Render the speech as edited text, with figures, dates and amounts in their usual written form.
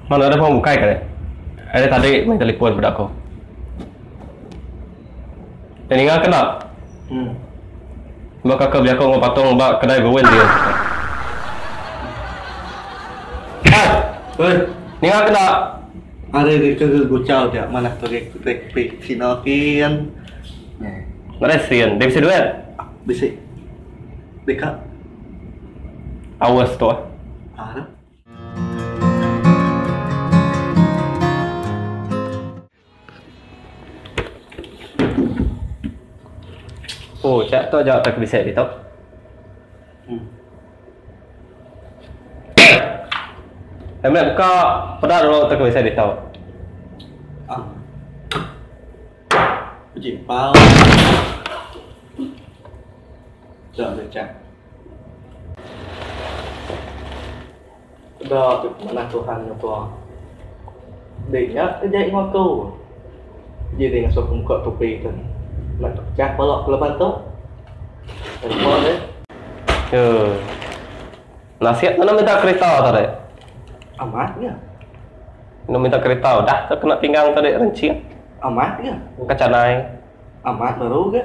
Mana ada orang bukai ka deh. Ari tadi meh telefon peda aku. Deh ninga ke enda? Hmm. Baka ke bejaku enggau patung ba kedai Bowen din. Hai. Oi. Ninga ke enda? Ari di ke guchau dia manah tu agi pi sino kin. Nadai sin, deh bisi duit. Bisi. Deka. Hours tu. Ah. Oh, cak tu aja tak bisa ditu. Hmm. Emek buka peda dulu tak bisa ditu. Ah. Uji pau. Cak cak. Peda ti pemanah Tuhan ngetua. Dek nya ke jai enggau aku. Ji deh ngasuh aku muka topi tu. Enda tu pecah pala aku laban tu. Telefon deh. Huh. Nasib tu nak minta kereta tadi. Amat ke? Nak minta kereta udah tu kena pinggang tadi rencit. Amat ke? Kecanai. Amat baru ke?